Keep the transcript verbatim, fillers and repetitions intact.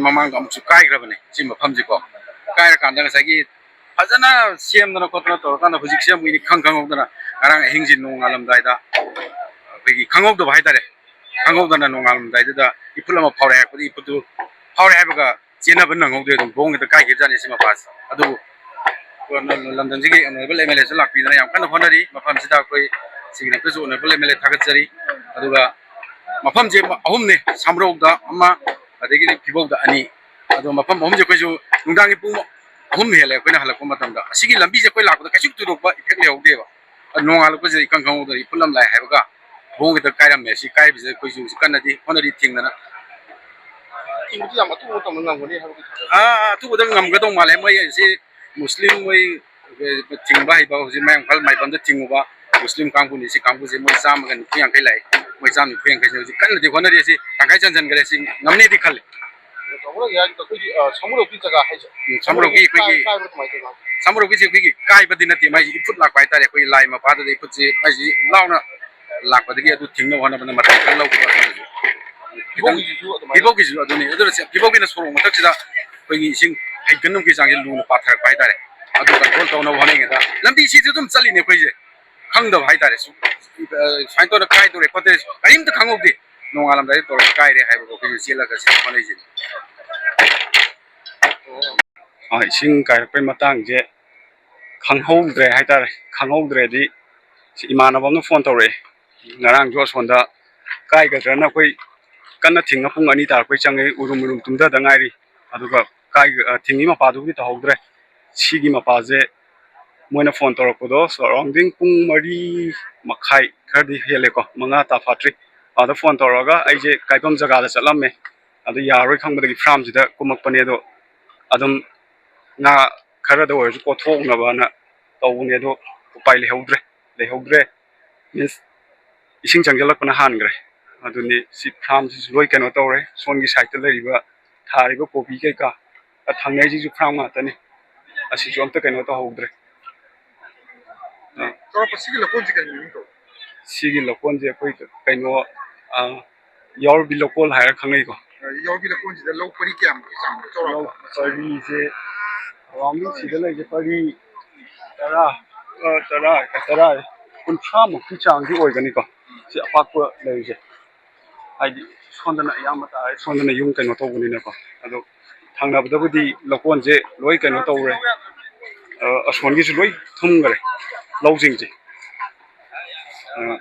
ꯃꯃꯥꯡꯗ ꯑꯃꯨꯛꯁꯨ ꯀꯥꯏꯈ꯭ꯔꯕꯅꯦ ꯁꯤ ꯃꯐꯝꯁꯤꯀꯣ꯫ ꯀꯥꯏꯔꯀꯥꯟꯗ ꯉꯁꯥꯏꯒꯤ ꯐꯖꯅ ꯁꯦꯝꯗꯅ ꯈꯣꯠꯇꯅ ꯇꯧꯔꯀꯥꯟꯗ ꯍꯧꯖꯤꯛꯁꯦ ꯑꯃꯨꯛ ꯏꯅꯤ ꯈꯪ ꯈꯪꯍꯧꯗꯅ ꯉꯔꯥꯡ ꯑꯍꯤꯡꯁꯤ ꯅꯣꯡꯉꯥꯜꯂꯝꯗꯥꯏꯗ ꯑꯩꯈꯣꯏꯒꯤ ꯈꯪꯍꯧꯗꯕ ꯍꯥꯏꯇꯥꯔꯦ, ꯈꯪꯍꯧꯗꯅ ꯅꯣꯡꯉꯥꯜꯂꯝꯗꯥꯏꯗꯨꯗ ꯏꯐꯨꯠ ꯑꯃ ꯐꯥꯎꯔꯦ ꯍꯥꯏꯔꯛꯄꯗ ꯏꯐꯨꯠꯇꯨ ꯐꯥꯎꯔꯦ ꯍꯥꯏꯕꯒ ꯆꯦꯟꯅꯕ ꯅꯪꯍꯧꯗꯦ, ꯑꯗꯨꯝ ꯕꯣꯝ ꯍꯦꯛꯇ ꯀꯥꯏꯈꯤꯕꯖꯥꯠꯅꯤ ꯁꯤ ꯃꯄꯥꯁꯦ꯫ ꯑꯗꯨꯕꯨ ꯂꯝꯗꯝꯁꯤꯒꯤ ꯑꯣꯅꯔꯦꯕꯜ ꯑꯦꯝ ꯑꯦꯜ ꯑꯦꯁꯨ ꯂꯥꯛꯄꯤꯗꯅ ꯌꯥꯝ ꯀꯟꯅ ꯍꯣꯠꯅꯔꯤ꯫ ꯃꯐꯝꯁꯤꯗ ꯑꯩꯈꯣꯏ ꯁꯤꯒꯤꯗꯃꯛꯇꯁꯨ ꯑꯣꯅꯔꯦꯕꯜ ꯑꯦꯝ ꯑꯦꯜ ꯑꯦ ꯊꯥꯒꯠꯆꯔꯤ꯫ ꯑꯗꯨꯒ ꯃꯐꯝꯁꯦ ꯑꯍꯨꯝꯅꯦ, ꯁꯥꯃꯔꯧꯗ ꯑꯃ, ꯑꯗꯒꯤꯗꯤ ꯐꯤꯕꯧꯗ ꯑꯅꯤ꯫ ꯑꯗꯣ ꯃꯐꯝ ꯑꯍꯨꯝꯁꯦ ꯑꯩꯈꯣꯏꯁꯨ ꯅꯨꯡꯗꯥꯡꯒꯤ ꯄꯨꯡ ꯑꯍꯨꯝ ꯍꯦꯜꯂꯦ ꯑꯩꯈꯣꯏꯅ ꯍꯜꯂꯛꯄ ꯃꯇꯝꯗ꯫ ꯑꯁꯤꯒꯤ ꯂꯝꯕꯤꯁꯦ ꯑꯩꯈꯣꯏ ꯂꯥꯛꯄꯗ ꯀꯩꯁꯨ ꯊꯣꯏꯗꯣꯛꯄ ꯏꯐꯦꯛ ꯂꯩꯍꯧꯗꯦꯕ꯫ ꯑꯗꯣ ꯅꯣꯡꯉꯥꯜꯂꯛꯄꯁꯤꯗ ꯏꯀꯪ ꯈꯪꯍꯧꯗꯅ ꯏꯐꯨꯠ ꯑꯃ ꯂꯥꯛꯑꯦ ꯍꯥꯏꯕꯒ ꯕꯣꯝ ꯈꯤꯇ ꯀꯥꯏꯔꯝꯃꯦ꯫ ꯁꯤ ꯀꯥꯏꯕꯁꯤꯗ ꯑꯩꯈꯣꯏꯁꯨ ꯍꯧꯖꯤꯛ ꯀꯟꯅꯗꯤ ꯍꯣꯠꯅꯔꯤ ꯊꯤꯡꯗꯅ꯫ ꯊꯤꯡꯕꯗꯤ ꯌꯥꯝ ꯑꯊꯨꯕ ꯃꯇꯝꯗ ꯉꯝꯒꯅꯤ ꯍꯥꯏꯕꯒꯤ ꯊꯥꯖꯕ꯫ ꯑꯥ, ꯑꯊꯨꯕꯗ ꯉꯝꯒꯗꯧ ꯃꯥꯜꯂꯦ꯫ ꯃꯣꯏ ꯑꯁꯤ ꯃꯨꯁꯂꯤꯝ ꯃꯣꯏ ꯆꯤꯡꯕ ꯍꯩꯕ ꯍꯧꯖꯤꯛ ꯃꯌꯥꯡ ꯏꯝꯐꯥꯜ ꯃꯥꯏꯕꯝꯗ ꯆꯤꯡꯉꯨꯕ ꯃꯨꯁꯂꯤꯝ ꯀꯥꯡꯕꯨꯅꯤ꯫ ꯁꯤ ꯀꯥꯡꯕꯨꯁꯦ ꯃꯣꯏ ꯆꯥꯝꯃꯒ ꯅꯤꯐꯨ ꯌꯥꯡꯈꯩ ꯂꯥꯛꯏ꯫ ꯃꯣꯏ ꯆꯥꯝꯃ ꯅꯤꯐꯨ ꯌꯥꯡꯈꯩꯁꯦ ꯍꯧꯖꯤꯛ ꯀꯟꯅꯗꯤ ꯍꯣꯠꯅꯔꯤ꯫ ꯑꯁꯤ ꯇꯪꯈꯥꯏ ꯆꯟꯁꯤꯟꯈ꯭ꯔꯦ꯫ ꯁꯤ ꯉꯝꯅꯦꯗꯤ ꯈꯜꯂꯤ꯫ ꯇꯥꯃꯣꯅ ꯍꯧꯖꯤꯛ ꯍꯥꯏꯔꯤꯗꯣ ꯑꯩꯈꯣꯏꯒꯤ, ꯑ, ꯁꯃꯨꯔꯧꯀꯤ ꯖꯒꯥ ꯍꯥꯏꯁꯦ? ꯎꯝ, ꯁꯃꯨꯔꯧꯀꯤ ꯑꯩꯈꯣꯏꯒꯤ ꯀꯥꯏ-, ꯀꯥꯏꯕ꯭ꯔꯣ ꯀꯃꯥꯏꯅ ꯇꯧꯔꯤꯅꯣ? ꯁꯃꯨꯔꯧꯒꯤꯁꯦ ꯑꯩꯈꯣꯏꯒꯤ ꯀꯥꯏꯕꯗꯤ ꯅꯠꯇꯦ, ꯃꯥꯏꯁꯦ ꯏꯐꯨꯠ ꯂꯥꯛꯄ ꯍꯥꯏꯇꯥꯔꯦ꯫ ꯑꯩꯈꯣꯏꯒꯤ ꯂꯥꯏ ꯃꯄꯥꯗꯨꯗ ꯏꯐꯨꯠꯁꯦ ꯃꯥꯏꯁꯦ ꯂꯥꯎꯅ ꯂꯥꯛꯄꯗꯒꯤ ꯑꯗꯨ ꯊꯤꯡꯅꯕ ꯍꯣꯠꯅꯕꯗ ꯃꯇꯝ ꯈꯔ ꯂꯧꯈꯤꯕ ꯑꯗꯨꯅꯁꯨ꯫ ꯐꯤꯕꯧꯒꯤꯁꯤꯁꯨ ꯑꯗꯨꯃꯥꯏꯅ? ꯐꯤꯕꯧꯒꯤꯁꯨ ꯑꯗꯨꯅꯤ꯫ ꯑꯗꯨꯅ ꯐꯤꯕꯧꯒꯤꯅ ꯁꯣꯔꯣꯛ ꯃꯊꯛꯁꯤꯗ ꯑꯩꯈꯣꯏꯒꯤ ꯏꯁꯤꯡ ꯍꯩꯀꯟ ꯅꯨꯡꯒꯤ ꯆꯥꯡꯁꯦ ꯂꯨꯅ ꯄꯥꯊꯔꯛꯄ ꯍꯥꯏꯇꯥꯔꯦ꯫ ꯑꯗꯨ ꯀꯟꯇ꯭ꯔꯣꯜ ꯇꯧꯅꯕ ꯍꯣꯠꯅꯔꯤꯉꯩꯗ ꯂꯝꯕꯤꯁꯤꯁꯨ ꯑꯗꯨꯝ ꯆꯠꯂꯤꯅꯦ ꯑꯩꯈꯣꯏꯁꯦ꯫ ꯈꯪꯗꯕ ꯍꯥꯏꯇꯥꯔꯦ꯫ ꯁꯨꯝ, ꯑ, ꯁꯨꯃꯥꯏꯅ ꯇꯧꯔ ꯀꯥꯏꯗꯣꯔꯦ ꯈꯣꯠꯇꯣꯔꯦ ꯀꯔꯤꯝꯇ ꯈꯪꯍꯧꯗꯦ꯫ ꯅꯣꯡꯉꯥꯜꯂꯝꯗꯥꯏꯗ ꯇꯧꯔꯒ ꯀꯥꯏꯔꯦ ꯍꯥꯏꯕꯗꯣ ꯑꯩꯈꯣꯏꯁꯨ ꯆꯦꯜꯂꯒ ꯁꯤ ꯍꯣꯠꯅꯔꯤꯁꯤꯅꯤ꯫ ꯑ, ꯏꯁꯤꯡ ꯀꯥꯏꯔꯛꯄꯩ ꯃꯇꯥꯡꯁꯦ ꯈꯪꯍꯧꯗ꯭ꯔꯦ ꯍꯥꯏꯇꯥꯔꯦ꯫ ꯈꯪꯍꯧꯗ꯭ꯔꯦꯗꯤ ꯁꯤ ꯏꯃꯥꯟꯅꯕ ꯑꯃꯅ ꯐꯣꯟ ꯇꯧꯔꯛꯑꯦ꯫ ꯉꯔꯥꯡꯁꯨ ꯑꯁꯣꯝꯗ ꯀꯥꯏꯒꯗ꯭ꯔꯅ ꯑꯩꯈꯣꯏ ꯀꯟꯅ ꯊꯤꯡꯉ ꯄꯨꯡ ꯑꯅꯤ ꯇꯥꯔꯛꯄꯩ ꯆꯪꯉꯛꯏ꯫ ꯎꯔꯨꯝ ꯎꯔꯨꯝ ꯇꯨꯝꯊꯗ ꯉꯥꯏꯔꯤ꯫ ꯑꯗꯨꯒ ꯀꯥꯏ-, ꯑ, ꯊꯤꯡꯉꯤ ꯃꯄꯥꯗꯨꯕꯨꯗꯤ ꯇꯧꯍꯧꯗ꯭ꯔꯦ꯫ ꯁꯤꯒꯤ ꯃꯄꯥꯁꯦ ꯃꯣꯏꯅ ꯐꯣꯟ ꯇꯧꯔꯛꯄꯗꯣ surrounding ꯄꯨꯡ ꯃꯔꯤ ꯃꯈꯥꯏ ꯈꯔꯗꯤ ꯍꯦꯜꯂꯦꯀꯣ, ꯃꯉꯥ ꯇꯥ ꯐꯥꯠꯇ꯭ꯔꯤ꯫ ꯑꯗ ꯐꯣꯟ ꯇꯧꯔꯛꯑꯒ ꯑꯩꯁꯦ ꯀꯥꯏꯐꯝ ꯖꯒꯥꯗ ꯆꯠꯂꯝꯃꯦ꯫ ꯑꯗꯨ ꯌꯥꯔꯣꯏ ꯈꯪꯕꯗꯒꯤ ꯐꯥꯔꯝꯁꯤꯗ ꯀꯨꯝꯃꯛꯄꯅꯦ꯫ ꯑꯗꯣ ꯑꯗꯨꯝ ꯉꯥ ꯈꯔꯗ ꯑꯣꯏꯔꯁꯨ ꯀꯣꯠꯊꯣꯛꯅꯕꯅ ꯇꯧꯕꯅꯦ꯫ ꯑꯗꯣ ꯎꯄꯥꯏ ꯂꯩꯍꯧꯗ꯭ꯔꯦ, ꯂꯩꯍꯧꯗ꯭ꯔꯦ꯫ ꯃꯤꯟꯁ ꯏꯁꯤꯡ ꯆꯪꯁꯤꯜꯂꯛꯄꯅ ꯍꯥꯟꯈ꯭ꯔꯦ꯫ ꯑꯗꯨꯅꯤ ꯁꯤ ꯐꯥꯔꯝꯁꯤꯁꯨ ꯂꯣꯏ ꯀꯩꯅꯣ ꯇꯧꯔꯦ꯫ ꯁꯣꯝꯒꯤ ꯁꯥꯏꯠꯇ ꯂꯩꯔꯤꯕ ꯊꯥꯔꯤꯕ ꯀꯣꯕꯤ ꯀꯩꯀꯥ ꯊꯪꯅꯩꯁꯤꯁꯨ ꯐꯥꯔꯝ ꯉꯥꯛꯇꯅꯤ꯫ ꯑꯁꯤꯁꯨ ꯑꯝꯇ ꯀꯩꯅꯣ ꯇꯧꯍꯧꯗ꯭ꯔꯦ꯫ ꯑ, ꯆꯥꯎꯔꯥꯛꯄ ꯁꯤꯒꯤ ꯂꯧꯀꯣꯟꯁꯤ ꯀꯔꯤ ꯃꯃꯤꯡ ꯀꯧꯏ? ꯁꯤꯒꯤ ꯂꯧꯀꯣꯟꯁꯦ ꯑꯩꯈꯣꯏ ꯀꯩꯅꯣ, ꯑ, ꯌꯥꯎꯔꯕꯤ ꯂꯧꯀꯣꯜ ꯍꯥꯏꯔ ꯈꯪꯅꯩꯀꯣ꯫ ꯑ, ꯌꯥꯎꯕꯤ ꯂꯧꯀꯣꯟꯁꯤꯗ ꯂꯧ ꯄꯔꯤ ꯀꯌꯥꯃꯨꯛꯀꯤ ꯆꯥꯡꯗ ꯆꯥꯎꯔꯥꯛꯄ? ꯂꯧ ꯄꯔꯤꯁꯦ ꯑꯔꯥꯎꯟꯗꯤ ꯁꯤꯗ ꯂꯩꯁꯦ ꯄꯔꯤ ꯇꯔꯥ, ꯑ, ꯇꯔꯥ, ꯇꯔꯥ, ꯀꯨꯟꯊ꯭ꯔꯥꯃꯨꯛꯀꯤ ꯆꯥꯡꯗꯤ ꯑꯣꯏꯒꯅꯤꯀꯣ, ꯁꯤ ꯑꯄꯥꯛꯄ ꯂꯩꯔꯤꯁꯦ꯫ ꯍꯥꯏꯗꯤ ꯁꯣꯝꯗꯅ ꯑꯌꯥꯝꯕ ꯇꯥꯔꯦ, ꯁꯣꯝꯗꯅ ꯌꯨꯝ ꯀꯩꯅꯣ ꯇꯧꯕꯅꯤꯅꯀꯣ꯫ ꯑꯗꯣ ꯊꯪꯅꯕꯗꯕꯨꯗꯤ ꯂꯧꯀꯣꯟꯁꯦ ꯂꯣꯏ ꯀꯩꯅꯣ ꯇꯧꯔꯦ, ꯑ, ꯑꯁꯣꯟꯒꯤꯁꯨ ꯂꯣꯏ ꯊꯨꯝꯈꯔꯦ ꯂꯧꯁꯤꯡꯁꯦ꯫ ꯑ,